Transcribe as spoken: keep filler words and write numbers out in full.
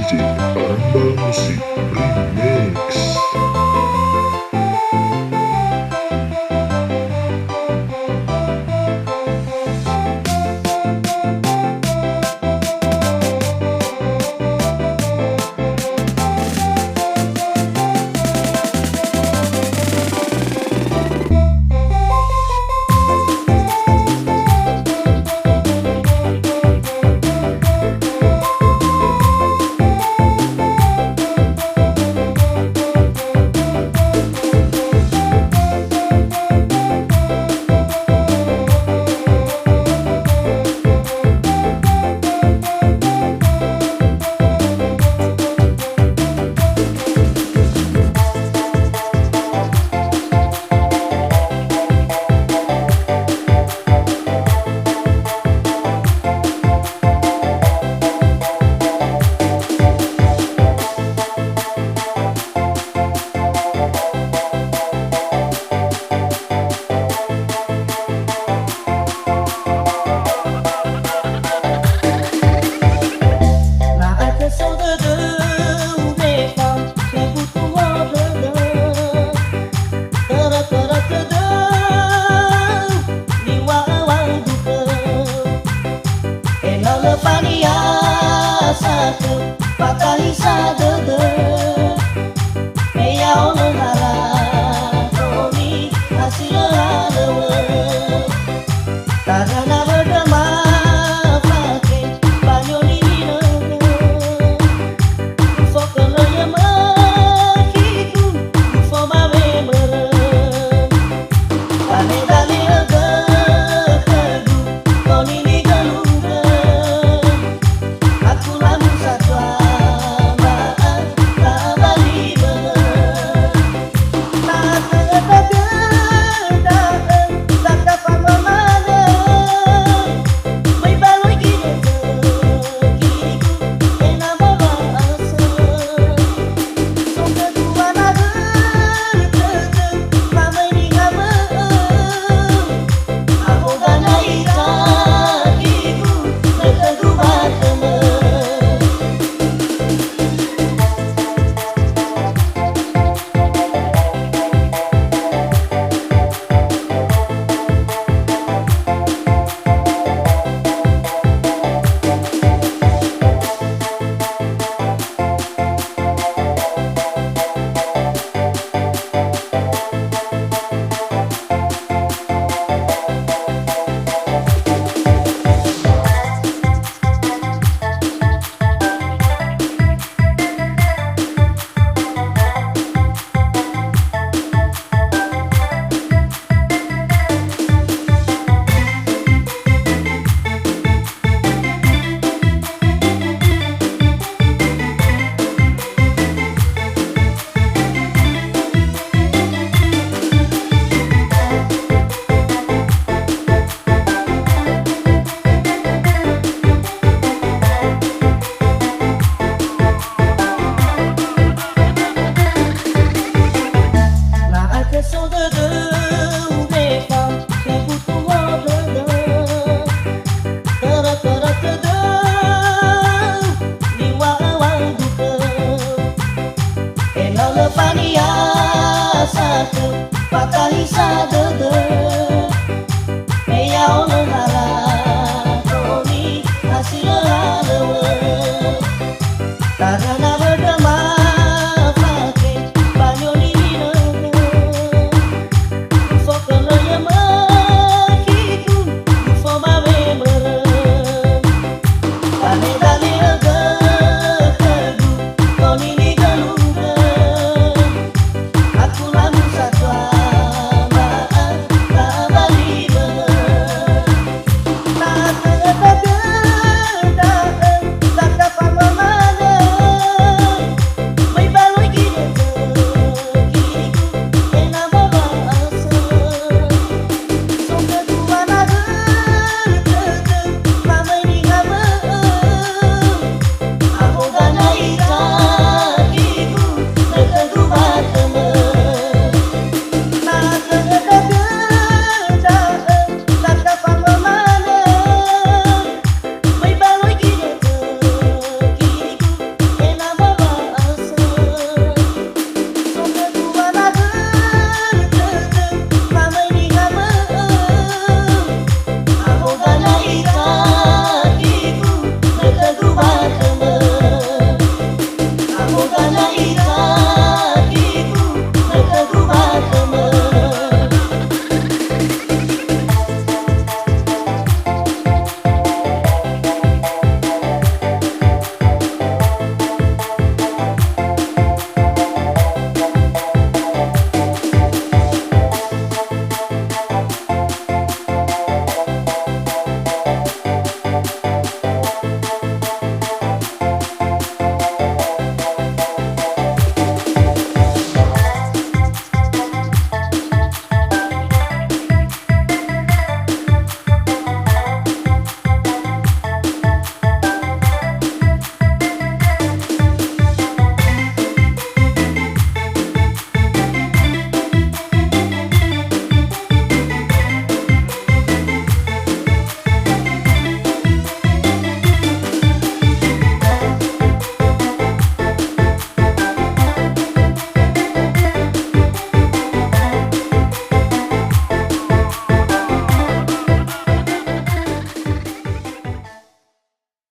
Aramba Musik Remix. Na aefa so dödöu, Efa, tebutuho dödöu. Töra-töra tödöu, niŵa'ö-wa'ö dukö. Ena'ö lö faniasatö, fatahisa dödö. Me ya'o lö harato niha si lö halöŵö. Taga na bödö mafake, ba ni'onininögö. Ufokölö yömökhigu, ufomawe mörö. Dale-dale'ögö khögu, tonini gölugö. Aku lamu satua, ma'a, ta'abali bö'ö. Na tödö da'ö, da'ö, da'ö, da'ö, Na aefa so dödöu, Efa, tebutuho dödö. Töra-töra tödöu, niŵa'ö-wa'ö dukö. Ena'ö lö faniasatö, fatahisa dödö. Me ya'o lö hara